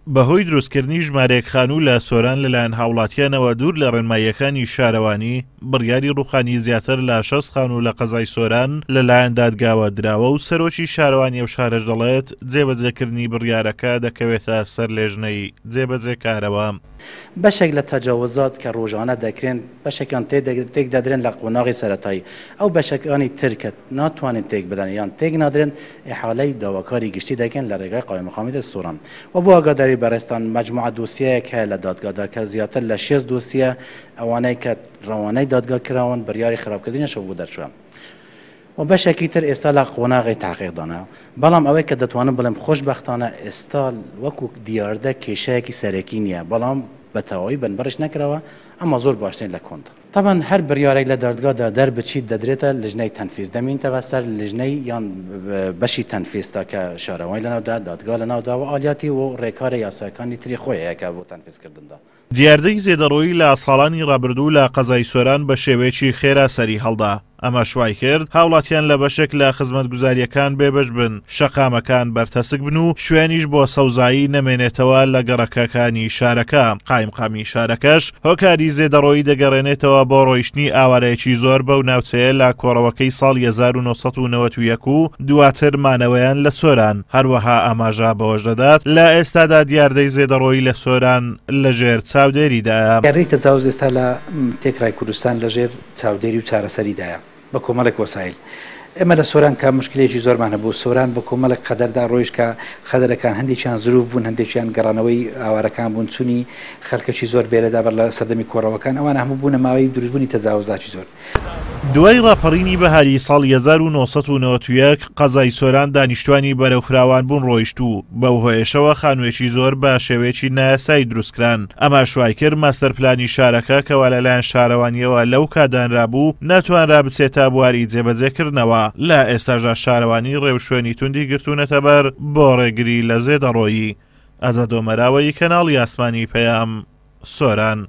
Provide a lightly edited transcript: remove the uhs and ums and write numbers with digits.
بەهۆی دروستکردنی ژمارەیەک خانوو لە سۆران لەلایەن هاوڵاتیانەوە دوور لە ڕێنماییەکانی شارەوانی، بڕیاری ڕووخانی زیاتر لە 60 خانوو لە قەزای سۆران لەلایەن دادگاوە دراوە و سەرۆکی شارەوانی ئەو شارەش دەڵێت، جێبەجێکردنی بڕیارەکە دەکەوێتە سەر لێژنەی جێبەجێکارەوە. بەشێک لە تەجاوزات کە ڕۆژانە دەکرێن بەشێکیان تێک دەدرێن لە قۆناغی سەرەتایی، ئەو بەشەکانی تر کە ناتوانین تێک بدەن یان تێک نادرێن ئیحالەی داواکاری گشتی دەکەین لە ڕێگای قایمقامی سۆران. وە بۆ ئاگاداری بەڕێزتان مەجموعە دۆسیەیەک هەیە لە دادگادا کە زیاتر لە 60 دۆسیە ئەوانەی کە ڕەوانەی دادگا کراون بڕیاری خراپکردنیان بۆ دەرچووە و بەشێکی تر ئێستا لە قۆناغی تاقیقدانە. بەڵام ئەوەی کە دەتوانم بڵێم خۆشبەختانە ئێستا وەکو دیاردە کێشەیەکی سەرەکی نییە، بەڵام بە تەواوی بنبڕش نەکراوە، ئەما زۆر باشترین لە کۆندا. تەبعەن هەر بڕیارێک لە دادگادا دەربچیت دەدرێتە لجنەی تەنفیز، دەمینتەوە سەر لجنەی یان بەشی تەنفیز تا کە شارەوانی لەناودا، دادگا لەناودا و ئالیاتی و ڕێکارە یاساکانی تری خۆی هەیە کە بۆ تەنفیزکردندا. دیاردەی زێدەڕۆیی لە ساڵانی ڕابردوو لە قەزای سۆران بە شێوەیەکی خێرا سەری هەڵدا، ئەمەش وایکرد هاوڵاتیان لە بەشێک لە خزمەتگوزارییەکان بێبەش بن، شەقامەکان بەرتەسک بن و شوێنیش بۆ سەوزایی نەمێنێتەوە لە گەڕەکەکانی شارەکە، قایمقامی شارەکەش هۆکاری زێدەڕۆیی دەگەڕێنێتەوە بۆ ڕۆیشتنی ئاوارەیەکی زۆر بەو ناوچەیە لە کۆڕەوەکەی ساڵی 1991 و دواتر مانەوەیان لە سۆران، هەروەها ئاماژە بەوەش دەدات لە ئێستادا دیاردەی زێدەڕۆیی لە سۆران لەژێر چاودێریدایە. دیاردەی تەجاوز ئێستا لە تێکڕای کوردستان لەژێر چاودێری و چارەسەریدایە بە کۆمەڵێک وەسایل. ئێمە لە سۆران کە موشکیلەیەکی زۆرمان هەبوو، سۆران بە کۆمەڵێک قەدەردا ڕۆیشت کە قەدەرەکان هەندێکیان زروف بوون، هەندێکیان گەڕانەوەی ئاوارەکان بوون، چوونی خەلکەکی زۆر بێرەدا بەر لە سەردەمی کۆڕەوەکان، ئەوانە هەموو بوونە ماوەی دروستبوونی تەجاوزاتی زۆر. دوای ڕاپەڕینی بەهاری ساڵی 1991 قەزای سۆران دانیشتوانی بەرەو فراوانبوون ڕۆیشت و بەو هۆیەشەوە خانوویەکی زۆر بە شێوەیەکی نایاسایی دروستکران، ئەمەش وایکرد ماستەرپلانی شارەکە کەوا لەلایەن شارەوانییەوە لەو کات دانرابوو نەتوانرا بچێتە بواری جێبەجێکردنەوە، لە ئێستاشدا شارەوانی ڕێوشوێنی توندی گرتوونەتەبەر بۆ ڕێگری لە زێدەڕۆیی. ئازاد ئۆمەراوەیی، کەناڵی ئاسمانی پەیام، سۆران.